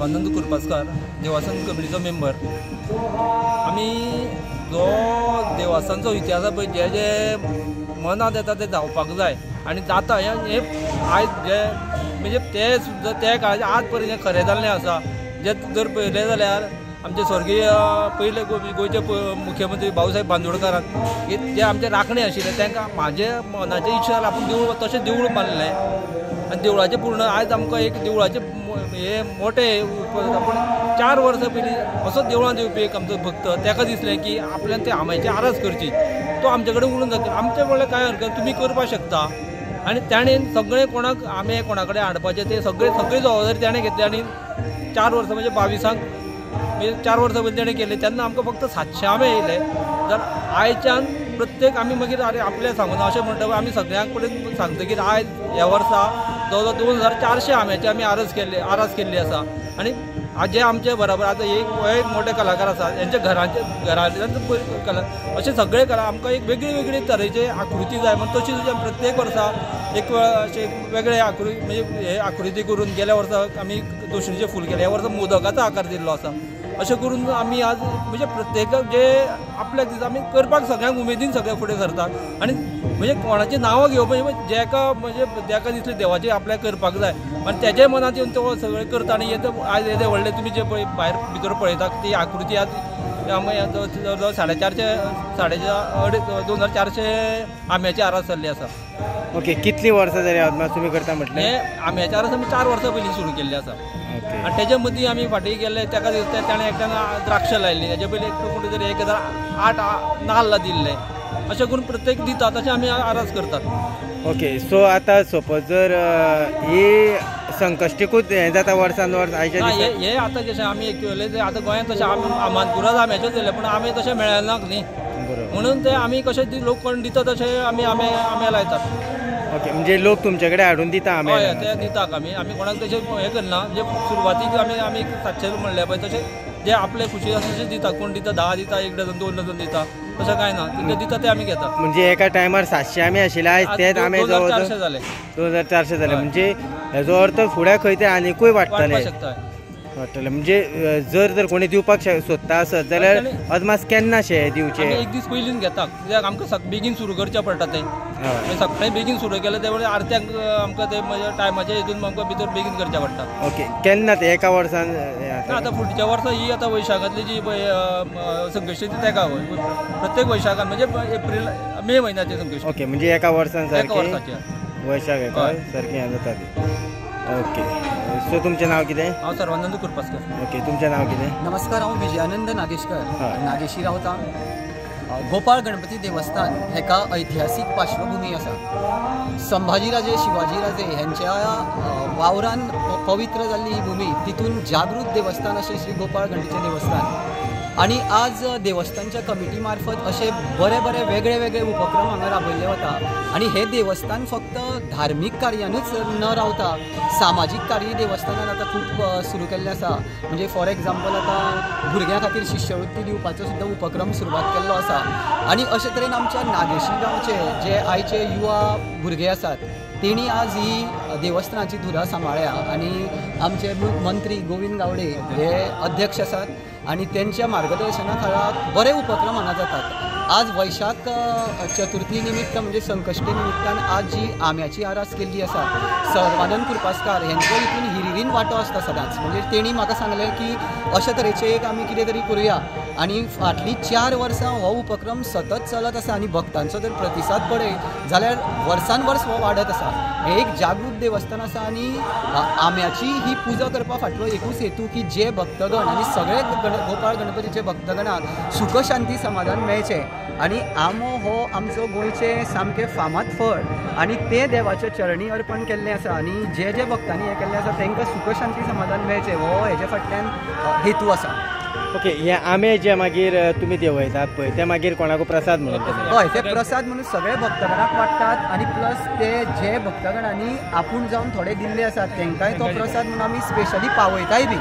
Sarvanand कुर्पासकर, देवासन कमिटीचो member. आमी जो देवासांचो इतिहास पळय जे जे मनांत येता ते जावपाक जाय आनी जाता. हें आयज जे म्हणजे ते सुद्दां त्या काळाचे आज पर्यंत हें खरें जाल्लें आसा. जे जर पळयलें जाल्यार आमचे स्वर्गीय पयले गोंयचे मुख्यमंत्री भाऊसाहेब बांदोडकारान जे आमचे राखणे आशिल्ले तांकां म्हाजे मनाचे इच्छा जाल्यार आपूण देवूळ तशें देवूळ मानलें आनी देवळाचें पूर्ण आयज आमकां एक देवळाचें हे मोठें पूण 4 वर्सां पयलीं असो देवळांत येवपी एक आमचो भक्त ताका दिसलें की आपल्यान ते आम्याची आरास करची. तो आमचे कडेन उलोवन जाता आमचें म्हणल्यार कांय हरकत तुमी करपाक शकता. आनी ताणें सगळें कोणाक आमे कोणा कडेन हाडपाचें ते सगळे सगळी जबाबदारी ताणें घेतली. आनी 4 वर्सां म्हणजे 22 म्हणजे 4 वर्सां पयलीं ताणें केलें तेन्ना आमकां फक्त 700 आमे येयले. तर आयच्यान प्रत्येक आमी मागीर अरे आपल्याक सांगूना अशें म्हणटा आमी सगळ्यां कडेन सांगता की आयज ह्या वर्सा जवळ जवळ 2400 आम्याची आमी आरस केल्ली आसा. आनी जे आमचे बराबर आतां एक मोठे कलाकार आसा हेंच्या घरांतल्यान कला अशे सगळे कला आमकां एक वेगळी वेगळी तरेचे आकृती जाय म्हण तशी तशी प्रत्येक वर्सा एक अशे वेगळे आकृती म्हणजे हे आकृती करून गेल्या वर्सा आमी दोशणीचें फूल केलें, ह्या वर्सा मोदकाचो आकार दिल्लो आसा. अशें करून आमी आज म्हणजे प्रत्येकाक जे आपल्याक दिसता आमी करपाक सगळ्यांक उमेदीन सगळे फुडें सरतात. आनी म्हणजे कोणाची नांवां घेवप जेका म्हणजे जेका दिसलें देवाचें आपल्याक करपाक जाय आनी तेजे मनांत येवन तो सगळें करता. आनी येदे आयज येदे व्हडले तुमी जे पळय भायर भितर पळयता ती आकृती आज आमी जवळ जवळ 450 2400 आम्याची आरास जाल्ली आसा. ओके, कितलीं वर्सां जालीं अदमास तुमी करता म्हटलें? हे आम्याची आरास आमी 4 वर्सां पयलीं सुरू केल्ली आसा. आनी तेजे मदीं आमी फाटीं गेल्ले ताका दिसता ताणें एकट्यान द्राक्ष लायल्ली, तेजे पयलीं एकटो कोण तरी 1008 नाल्ल दिल्ले. अशें करून प्रत्येक दिता तशें आमी आरास करतात. ओके, सो आतां सपोज जर ही संकश्टीकूच हें जाता वर्सान वर्स आयच्या हे आतां जशें आमी केलें आतां गोंयांत तशें आमानपुरांत आम्याचें जालें पूण आमे तशें मेळना न्ही, म्हणून ते आमी कशें लोक कोण दिता तशें आमी आमे आमे लायतात. ओके, म्हणजे लोक तुमचे कडेन हाडून दिता आमे? हय, ते दितात आमी. आमी कोणाक तशें हें करना म्हणजे सुरवातीक आमी आमी 700 म्हणलें पळय तशें जे आपले खुशी आसा तशें दिता. कोण दिता 10 दिता, 1 डझन 2 डझन दिता, तशें कांय ना, ते दिता ते आमी घेतात. म्हणजे एका टायमार 700 आमे आशिल्ले आयज तेच आमे 2400 जाले. 2400 जाले म्हणजे हेजो अर्थ फुडें खंय ते आनिकूय वाडटले शकता वाडटले. म्हणजे जर जर कोणी दिवपाक सोदता आसत जाल्यार अदमास केन्ना शे दिवचे? एक दीस पयलींच घेता कित्याक आमकां बेगीन सुरू करचें पडटा. तें सकाळीं बेगीन सुरू केलें ते वेळार आरत्यांक आमकां ते टायमाच्या हितून आमकां भितर बेगीन करचें पडटा. ओके, केन्ना ते एका वर्सान? आतां फुडच्या वर्सा ही आतां वैशाखांतली जी संकश्टी ती तेका प्रत्येक वैशाखान म्हणजे एप्रील मे म्हयन्याची संकश्टी. ओके, म्हणजे एका वर्सान एका वर्साची वैशाख एका सारकें हें जाता ती. ओके, सो तुमचें नांव कितें? हांव सर्वानंद कुर्पासकर. ओके, तुमचें नांव कितें? नमस्कार, हांव विजयानंद नागेशकर, नागेशी रावता. गोपाळ गणपती देवस्थान हेका ऐतिहासीक पार्श्वभूमी आसा. संभाजी राजे शिवाजी राजे हेंच्या वावरान पवित्र जाल्ली ही भूमी, तितून जागृत देवस्थान अशें श्री गोपाळ गणपतीचें देवस्थान. आनी आज देवस्थानच्या कमिटी मार्फत अशे बरे बरे वेगळे वेगळे उपक्रम हांगा राबयल्ले वता. आनी हें देवस्थान फक्त धार्मीक कार्यानूच न रावता सामाजीक कार्य देवस्थानान आतां खूब सुरू केल्लें आसा. म्हणजे फॉर एग्जाम्पल आतां भुरग्यां खातीर शिश्यवृत्ती दिवपाचो सुद्दां उपक्रम सुरवात केल्लो आसा. आनी अशे तरेन आमच्या नागेशी गांवचे जे आयचे युवा भुरगे आसात तेणी आज ही देवस्थानाची धुरा सांबाळ्ळ्या. आनी आमचे मंत्री गोविंद गावडे हे अध्यक्ष आसात आनी तेंच्या मार्गदर्शना खाला बरे उपक्रम हांगा जातात. आज वैशाख चतुर्थी निमित्त म्हणजे संकश्टी निमित्तान आज जी आम्याची आरास केल्ली आसा सर्वानंद कुर्पासकार हेंचो हितून हिरिरीन वांटो आसता सदांच. म्हणजे तेणी म्हाका सांगलें की अशे तरेचें एक आमी कितें तरी करुया. आनी फाटलीं 4 वर्सां हो उपक्रम सतत चलत आसा आनी भक्तांचो जर प्रतिसाद पळयत जाल्यार वर्सान वर्स हो वाडत आसा. हें एक जागृत देवस्थान आसा आनी आम्याची ही पुजा करपा फाटलो एकूच हेतू की जे भक्तगण आनी सगळे गोपाळ गणपतीचे भक्तगणाक सुख शांती समाधान मेळचें. आनी आमो हो आमचो गोंयचें सामकें फामाद फळ आनी तें देवाच्या चरणी अर्पण केल्लें आसा आनी जे जे भक्तांनी हें केल्लें आसा तांकां सुख शांती समाधान मेळचें हो हेजे फाटल्यान हेतू आसा. ओके, हे आमे जे मागीर तुमी देंवयतात पळय ते मागीर कोणाकू प्रसाद म्हणून? हय, ते प्रसाद म्हणून सगळे भक्तगणाक वांट्टात आनी प्लस ते जे भक्तगणांनी आपूण जावन थोडे दिल्ले आसात तांकांय तो प्रसाद म्हणून आमी स्पेशली पावयताय बी.